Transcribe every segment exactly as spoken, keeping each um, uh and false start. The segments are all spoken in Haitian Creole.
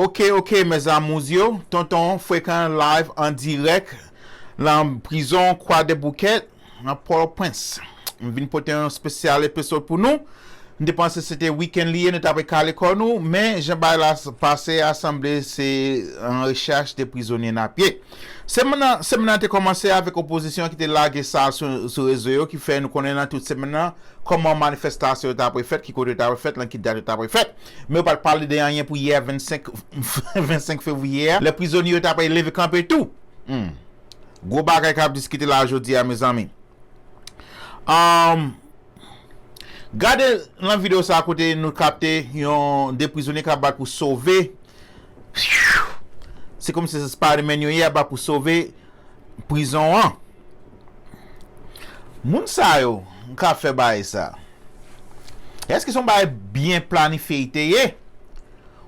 Ok, ok, mes amours yo, Tonton Frekan live an dirèk nan prizon Kwadèboukè, nan Pòtoprens. M vin pote yon espesyal episode pou nou. M te panse se te wikenn li ye, nou t ap kale kò nou, men jan bagay la s- pase a sanble se an rechèch de prizonye n ap ye. Semèn nan, semèn nan te kòmanse avèk opozisyon ki te lage sa sou, sou rezo yo, ki fè nou konnen nan tout semèn nan kòman manifestasyon yo t ap fèt, ki kote yo t ap fèt, nan ki dat yo t ap fèt. Men yo pa t pale de anyen pou yè vennsenk, vennsenk fevriye a, lè prizonye yo t ap leve kanpe tou. Hmm. Gwo bagay k ap diskite la jodi a, mezanmi. Um, gade nan videyo sa kote nou kapte yon de prizonye k ap bat pou sove. Se kòmsi se Spider-Man yo ye, ap bat pou sove prizon an. Moun sa yo k ap fè bagay sa, èske se yon bagay byen planifye te ye?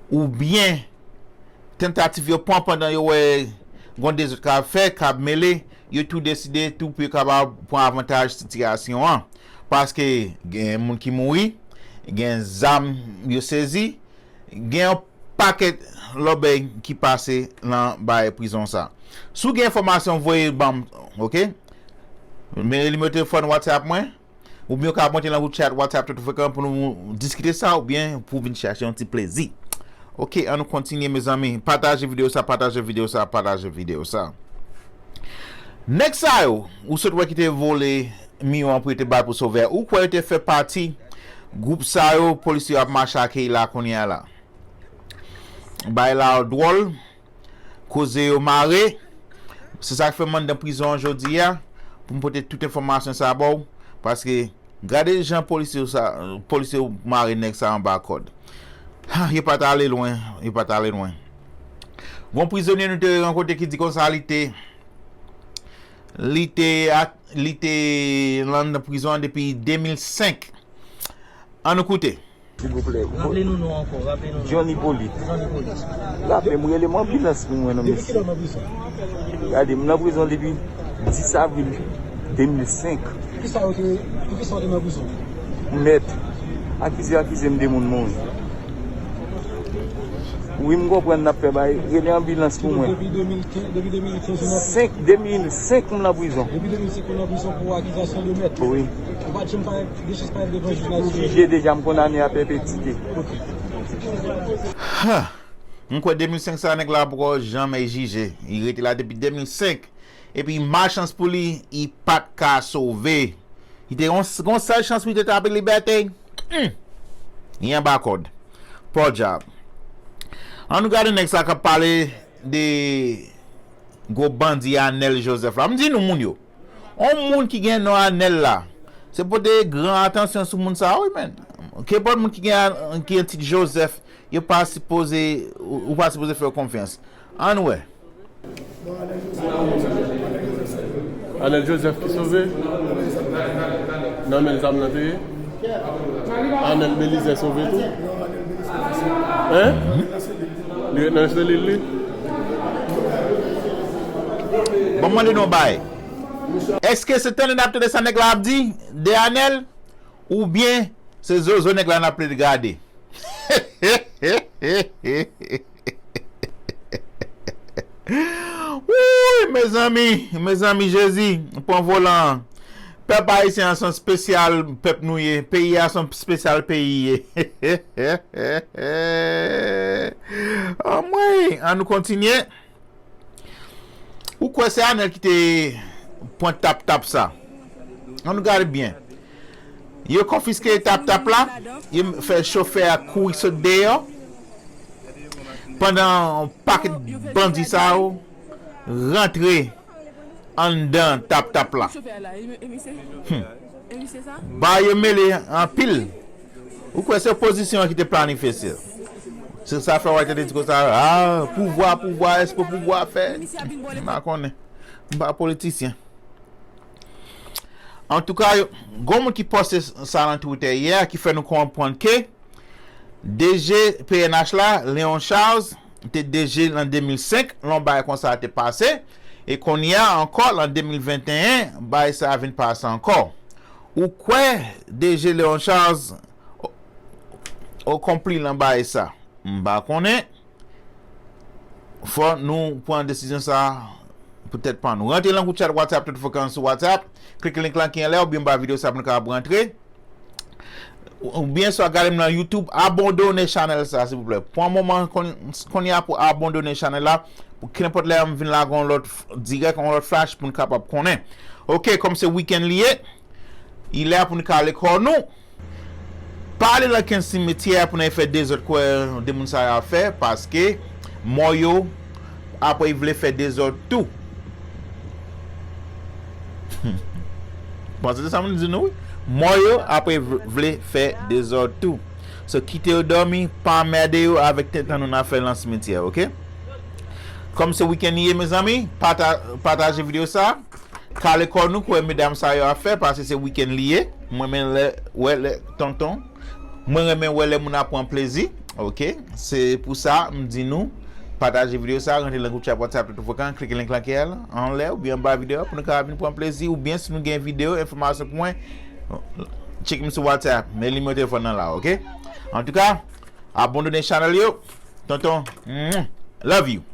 Oubyen tantativ yo pran pandan yo wè gon dezòd k ap fè, k ap mele, yo tou deside tou pou yo kapab pran avantaj sitiyasyon an. Paske gen moun ki mouri, gen zam yo sezi, gen yon pakèt lòbèy ki pase nan bay prizon sa. Si w gen enfòmasyon, voye ban m, ok? Men nimewo telefòn WhatsApp mwen, oubyen w ka monte nan gwoup chat WhatsApp Tonton Frekan pou nou diskite sa, oubyen pou vin chache yon ti plezi. Ok, an nou kontinye, mezanmi. Pataje videyo sa, pataje videyo sa, pataje videyo sa. Nèg sa yo, ou sot wè ki te vole miwo an pou yo te bay pou Sovè, ou kwè yo te fè pati gwoup sa yo, polis yo ap mache ak la kounye a la? Bay la dwòl, koze yo mare. Se sa k fè m anndan prizon an jodi a, pou m pote tout enfòmasyon sa ba w, paske gade jan polisye yo sa, polisye yo mare nèg sa anba kòd. Ha, yo pa t ale lwen, yo pa t ale lwen. Gon prizonye nou te rankontre ki di konsa li te, li te, a- li te anndan prizon an depi de mil senk. An nou koute. Silvouplè. Raple nou non ankò, raple nou non. John Hyppolite. John Hyppolite. Raple m, rele m anbilans pou mwen non, mesye. Depi kilè w nan prizon? Gade, m nan prizon depi dis avril de mil senk. Poukisa w te, poukisa w te nan prizon? Mèt, akize, akize m de moun mouri. Wi, m konprann n ap fè bagay. Rele anbilans pou mwen. Depi de mil kenz, depi de mil kenz ou nan prizon? Senk, de mil senk m nan prizon. Depi de mil senk ou nan prizon pou akizasyon de mèt? Wi. Ou pa t janm pa gen chans parèt devan jij la? M jije deja, m kondane a pèpetite. Ok. Ha! M kwè de mil senk sa nèg la poko janmè jije. Li rete la depi de mil senk. Epi malchans pou li, li pa t ka sove. Li te gon, gon sèl chans pou li te trape libète. Hmm. Li anba kòd. Pòdyab. An nou gade nèg sa k ap pale de gwo bandi Anèl Joseph la. M di nou moun yo, yon moun ki gen non Anèl la, se pote gran atansyon sou moun sa a, wi, men. Kenpòt moun ki gen, ki gen tit Joseph, yo pa sipoze, ou, ou pa sipoze fè yo konfyans. Ann wè. Anèl Joseph ki sove? Nan men zam nan te ye? Anèl Belizaire sove tou? Hein? Li ret nan selil li? Bon, m mande nou yon bagay. Èske se tande n ap tande sa nèg la ap di de Anèl? Oubyen se zozo nèg la n ap plede gade? Wouy, mezanmi, mezanmi, Jezi, pran volan an. Pèp ayisyen an se yon espesyal pèp nou ye. Peyi a se yon espesyal peyi ye. Anmwey, an nou kontinye. Ou kwè se Anèl ki te pran tap tap sa? Ann gade byen. Yo konfiske tap tap la, yo fè chofè a kouri sot deyò. Pandan yon pakèt bandi sa yo rantre anndan tap tap la. Hmm. Ba yo mele anpil. Ou kwè se opozisyon an ki te planifye se? Se sa fè w ap tande di konsa, ah, pouvwa, pouvwa, èske pouvwa fè? M pa konnen. M pa politisyen. Antouka, yo, gon moun ki poste sa nan Twitter yè, ki fè nou konprann ke D G P N H la, Léon Charles, te D G nan de mil senk, lè yon bagay konsa te pase, e kounye a ankò, nan de mil venteyen, bagay sa vin pase ankò. Ou kwè D G Léon Charles o-, okonpli nan bagay sa? M pa konnen. fò nou pran desizyon sa pou tèt pa nou. Rantre nan gwoup chat WhatsApp, tout frekans sou WhatsApp. Klike link lan ki anlè oubyen anba videyo sa pou nou kapab rantre. Oubyen swa gade m nan YouTube, abòne chanèl sa, silvouplè. Pran moman konnya pou abòne chanèl la, pou kenpòt lè m vin lage yon lòt dirèk, yon lòt flash pou n kapab konnen. Ok, kòm se wikenn li ye, li lè pou n kale kò nou. Pa ale nan kenn simetyè pou n al fè dezòd kwè de moun sa yo ap fè, paske mò yo apre vle fè dezòd tou. Panse se sa m di nou, wi. Mò yo apre vle fè dezòd tou. So, kite yo dòmi, pa anmède yo avèk tenten nou nan fè nan simetyè, ok? Kòm se wikenn li ye, mezanmi, pata, pataje videyo sa. Kale kò nou kwè medam sa yo ap fè, paske se wikenn li ye. Mwen renmen lè, wè lè, tonton. Mwen renmen wè lè moun ap pran plezi. Ok? Se pou sa, m di nou, pataje videyo sa, rantre nan gwoup chat WhatsApp tout frekans, klike link lan ki anlè oubyen anba videyo pou nou kapab vin pran plezi, oubyen si nou gen videyo, enfòmasyon pou mwen, tcheke m sou WhatsApp, men nimewo telefòn nan la, ok? Antouka, abòne chanèl yo, tonton, love you.